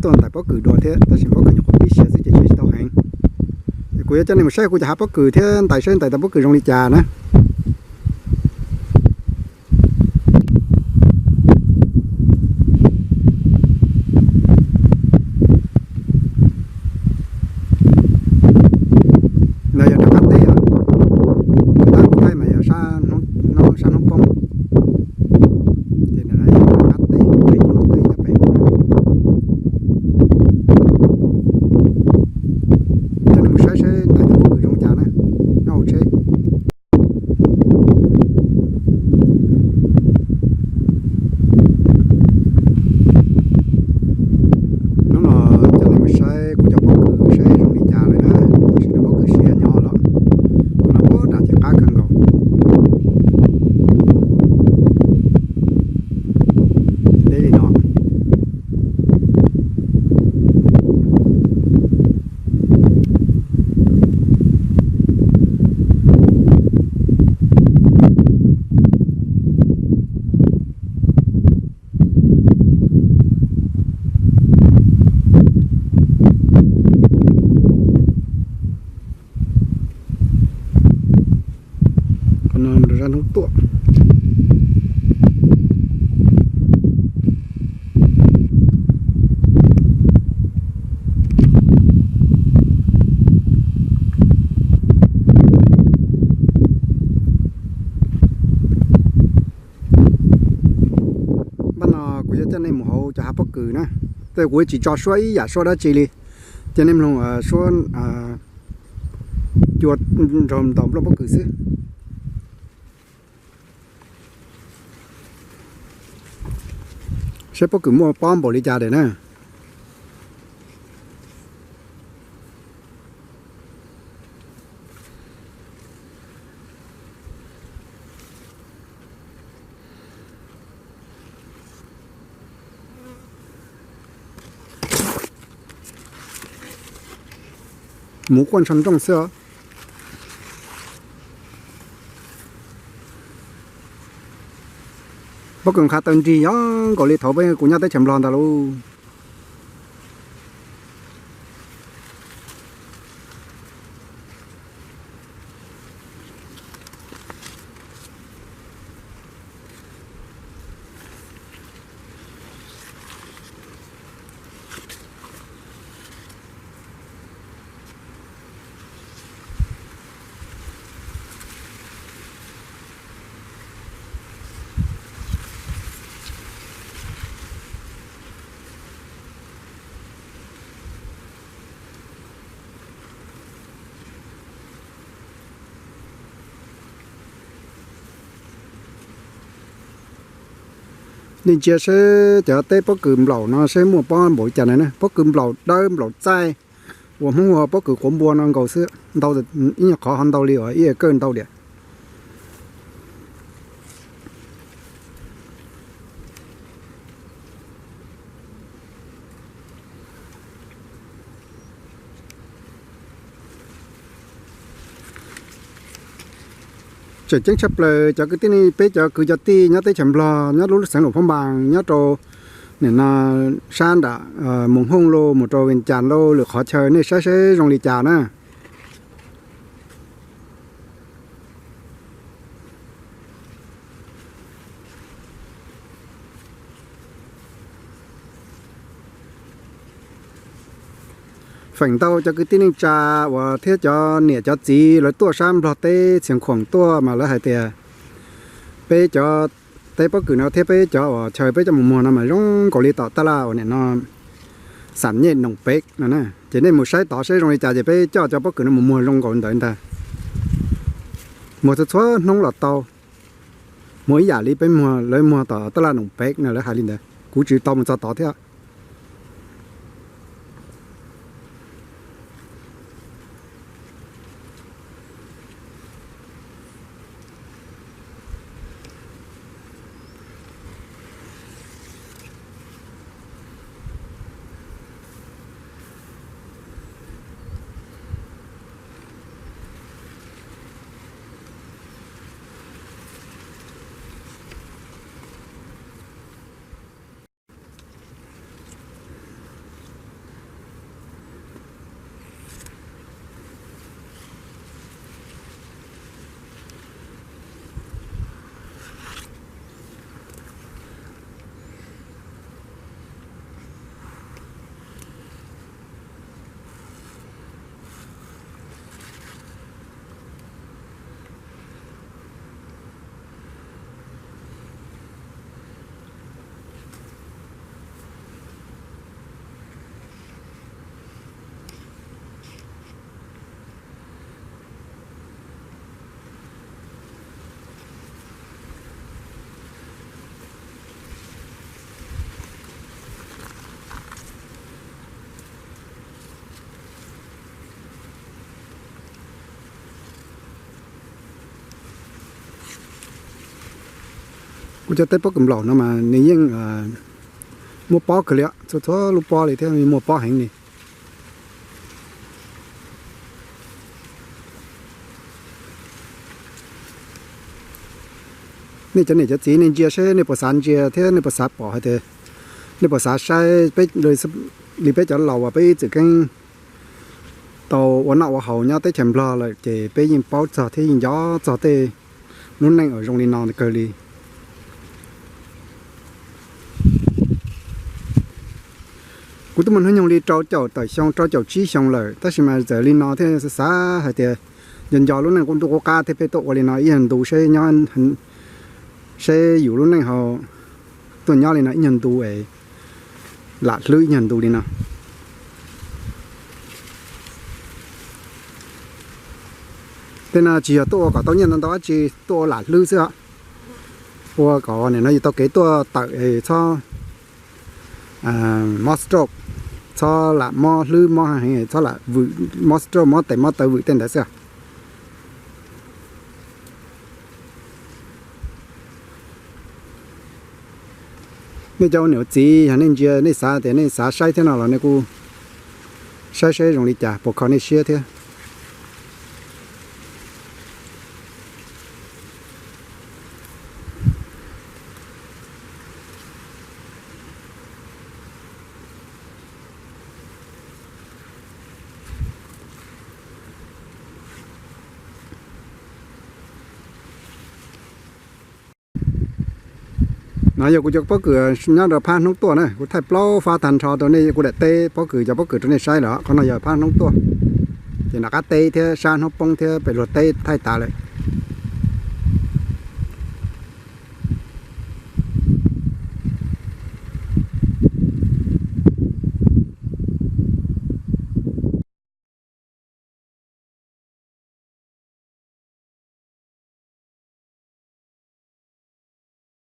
tuaj ntais pob kws dua thiab, tab sis pob kws nyuam qhuav pib siav xwb ces siav tsis tau heev. Kuv yuav coj nej mus saib kuv cov hav pob kws thiab ntais saib ntais tau pob kws zoo li cas na. No yog rov qab teb os, tab kuv thaij mas yog sab hnub poob. Ces ntawm no yog rov qab teb, pem hnub teb nyob pem ub na. Coj nej mus saib saib ntais tau pob kws zoo cas na, nyob hauv tsheb. Hnub no coj nej mus saib kuv cov pob kws saib zoo li cas lawm na, tam sim no pob kws siav nyob los, hnub no puag nram ces qab kawg nkaus. Deb li no. Qhov no mus rau zaj hnub tuaj. Npaj no kuv yuav coj nej mus hauv cov hav pob kws na. Tej kuv tsis tso suab ib yam suab dab tsi li, coj nej mloog suab cua nrog ntaus nplooj pob kws xwb. Saib pob kws muaj pob npaum li cas lawm na. Mus quaj ntsho nrooj xwb os. Pob kws qha taw nrig yog nkaus li thaum peb kuv nyob teb chaws Nplog ntag lauj. Nej ntsia seb cov teb pob kws nplaum no seb muaj pob npaum li cas na. Pob kws nplaum dawb nplaum txaij uas Hmoob hu pob kws quav npua no nkaus xwb, ntau, ib nyuag qhov ho ntau li uas ib kawj ntau diam. Tseem ceeb tshaj plaws cov kwv tij, peb cov kwv cov tij nyob teb chaws Nplog, nyob lub xeev Luam Phab Npas, nyob rau nim no sab nram Moos Hooj lauj, mus rau Vees Cas lauj, lwm qhov chaw nej saib saib zoo li cas na. Feem ntau cov kwv tij neej tsa uas thiab cov niam cov txiv lawv tuaj sab Nplog teb Txhias Khuam tuaj mas lawv hais tias peb cov teb pob kws no thiab peb cov uas chaw peb coj mus muag no mas zoo nkaus li tom taj laj uas nim no Xam Nyej Noom Pem no na. Ces nej mus saib tod saib zoo li cas ces peb coj cov pob kws no mus muag zoo nkaus ntawd ntag. Muag txhua txhua hnub los tau, muag ib yam li peb muag, lawv muag tom taj laj Noom Pem no lawv hais li ntawd, kuv tsis tau mus txog tod thiab. Kuv cov teb pob kws nplaum no mas nws yeej muaj pob kawg li, txhua txhua lub pob li thiab muaj pob heev li. Nej cov niam cov txiv nej ntsia seb nej puas xav ntsia thiab nej puas xav pom hais tias, nej puas xav saib peb, li peb cov laus uas peb ib txwm keeb tau ua noj ua haus nyob teb chaws Nplog lawm ces peb yeej paub txog thiab yeej nco txog tej lub neej uas zoo li no kawg li. Kuv twb muaj hnub nyoog li rau caum tawm xyoo, rau caum tsib xyoo lawm, tab sis mas txawm li no thiaj xav hais tias nco nco lub neej qub ntuj qub qab thiab peb tuaj ua li no ib nyuag ntu seb nyob, seb yus lub neej ho tuaj nyob li no ib nyuag ntu es lam hlwb ib nyuag ntu li no. Tej no tsis yog tuaj ua kom tau nyiaj ntau ntau dab tsi, tuaj ua lam hlwb xwb os. Ua kom nim no yus tau kev tuaj tawm es txhob mob stroke, txhob lam mob hlwb mob heev, txhob lam vwm, mob stroke mob tes mob taw vwm tej ntawd xwb. Nej cov ua niam ua txiv yog nej ntsia nej xav tias nej xav saib thiab no los nej kuj saib saib zoo li cas puas kho nej siab thiab. No yog kuv cov pob kws nyob rau phab hnub tuaj na, kuv thaij plaub fab tag nrho rau nej, kuv dam teb pob kws, cov pob kws rau nej saib lawm. Qhov no yog phab hnub tuaj, ces nram qab teb thiab sab hnub poob thiab pem luag teb thaij tas lawm.